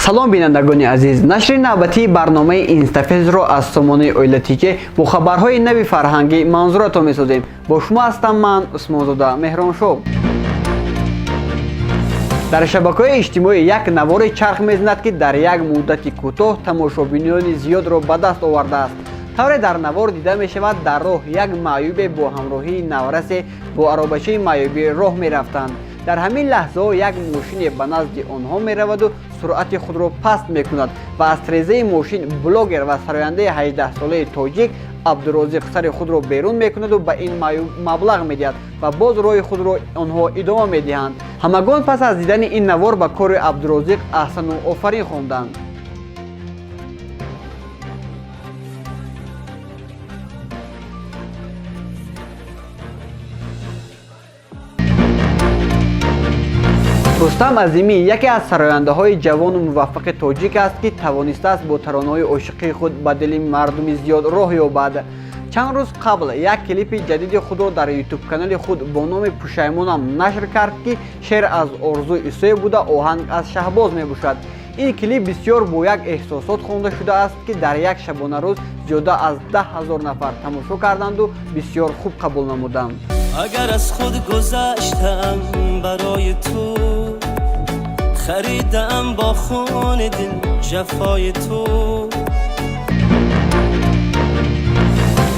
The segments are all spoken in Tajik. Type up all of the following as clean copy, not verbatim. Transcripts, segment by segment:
Салом, бинандагони азиз. Нашри навбатии барномаи Инстафезро аз сомонаи Оила ТЖ бо хабарҳои нави фарҳангӣ манзуратон месозем. Бо шумо ҳастам ман, Усмонзода Меҳроншоҳ. Дар шабакаҳои иҷтимоӣ як наворе чарх мезанад, ки дар як муддати кӯтоҳ тамошобинони зиёдро ба даст овардааст. Тавре дар навор дида мешавад, дар роҳ як маъюбе бо ҳамроҳии наврасе бо аробачаи маъюбӣ роҳ мерафтанд. Дар ҳамин лаҳзаҳо як мошине ба назди онҳо мераваду суръати худро паст мекунад ва аз трезаи мошин блогер ва сарояндаи 18-солаи тоҷик Абдурозиқ сари худро берун мекунаду ба ин маъюб маблағ медиҳад ва боз роҳи худро онҳо идома медиҳанд. Ҳамагон пас аз дидани ин навор ба кори Абдурозиқ аҳсану офарин хонданд. Рустам Азимӣ яке аз сарояндаҳои ҷавону муваффақи тоҷик аст, ки тавонистааст бо таронаҳои ошиқии худ ба дили мардуми зиёд роҳ ёбад. Чанд рӯз қабл як клипи ҷадиди худро дар ютуб-канали худ бо номи «Пушаймонам» нашр кард, ки шеър аз Орзу Исоев буда, оҳанг аз Шаҳбоз мебошад. Ин клип бисёр бо як эҳсосот хонда шудааст, ки дар як шабонарӯз зиёда аз 10 000 нафар тамошо карданду бисёр хуб қабул намуданд. Агар аз худ гузаштам барои ту, харидам бо хуни дил ҷафои ту.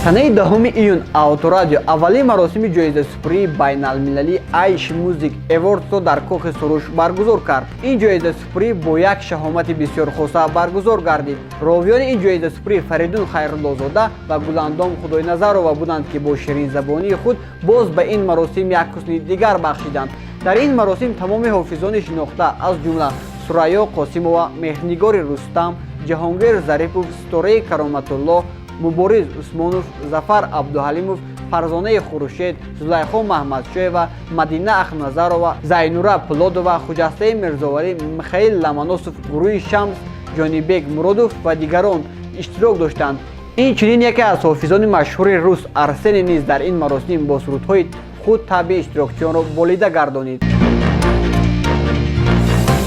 Санаи 10 июн Авторадио аввалин маросими ҷоизасупурии байналмилалии Айш Мюзик Эвордсро дар Кохи Суруш баргузор кард. Ин ҷоизасупурӣ бо як шаҳомати бисёр хоса баргузор гардид. Ровиёни ин ҷоизасупурӣ Фаридун Хайруллозода ва Гуландом Худойназарова буданд, ки бо ширинзабонии худ боз ба ин маросим як ҳусни дигар бахшиданд. Дар ин маросим тамоми ҳофизони шинохта, аз ҷумла Сурайё Қосимова, Меҳрнигори Рустам, Ҷаҳонгир Зарипов, Ситораи Кароматуллоҳ, Мубориз Усмонов, Зафар Абдуҳалимов, Фарзонаи Хуршед, Зулайхо Маҳмадшоева, Мадина Ахназарова, Зайнура Пулодова, Хуҷастаи Мирзовалӣ, Михаил Ломоносов, гурӯҳи Шамс, Ҷонибек Муродов ва дигарон иштирок доштанд. Инчунин яке аз ҳофизони машҳури рус Арсени низ дар ин маросим бо сурудҳои худ табъи иштирокчиёнро болида гардонид.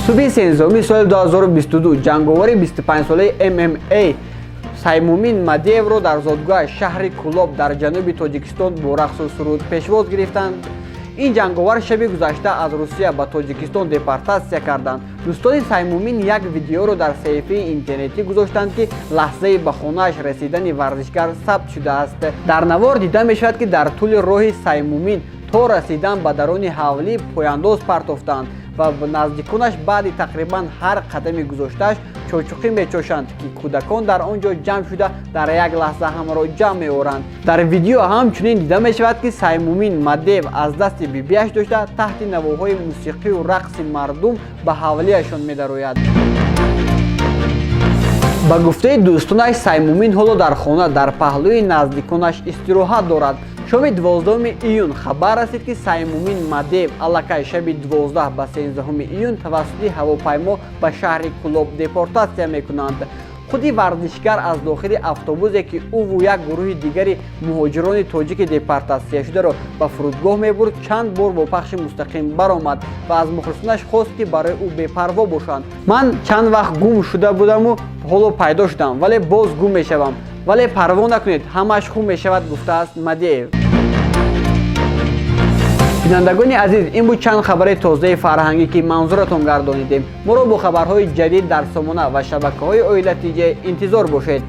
Субҳи 13-уми соли 2022 ҷанговари 25-солаи ММА Саймумин Мадиевро дар зодгоҳаш, шаҳри Кӯлоб дар ҷануби Тоҷикистон, бо рақсу суруд пешвоз гирифтанд. Ин ҷанговар шаби гузашта аз Русия ба Тоҷикистон депортатсия карданд. Дӯстони Саймумин як видеоро дар саҳифаи интернетӣ гузоштанд, ки лаҳзаи ба хонааш расидани варзишгар сабт шудааст. Дар навор дида мешавад, ки дар тӯли роҳи Саймумин то расидан ба даруни ҳавлӣ пояндоз партофтанд ва наздиконаш баъди тақрибан ҳар қадами гузоштааш чочуқӣ мечошанд, ки кӯдакон дар он ҷо ҷамъ шуда, дар як лаҳза ҳамаро ҷамъ меоранд. Дар видео ҳамчунин дида мешавад, ки Саймумин Мадеев аз дасти бибиаш дошта, таҳти навоҳои мусиқию рақси мардум ба ҳавлиашон медарояд. Ба гуфтаи дӯстонаш, Саймумин ҳоло дар хона дар паҳлӯи наздиконаш истироҳат дорад. Шоми 12 июн хабар расид, ки Саймумин Мадеев аллакай шаби 12 ба 13 июн тавассути ҳавопаймо ба шаҳри Кӯлоб депортатсия мекунанд. Худи варзишгар аз дохили автобусе, ки ӯву як гурӯҳи дигари муҳоҷирони тоҷики депортатсияшударо ба фурудгоҳ мебурд, чанд бор бо пахши мустақим баромад ва аз мухлисонаш хост, ки барои ӯ бепарво бошанд. «Ман чанд вақт гум шуда будаму ҳоло пайдо шудам, вале боз гум мешавам, вале парво накунед, ҳамааш хуб мешавад», гуфтааст Мадеев. Бинандагони азиз, ин буд чанд хабари тозаи фарҳангӣ, ки манзуратон гардонидем. Моро бо хабарҳои ҷадид дар сомона ва шабакаҳои Оила ТЖ интизор бошед.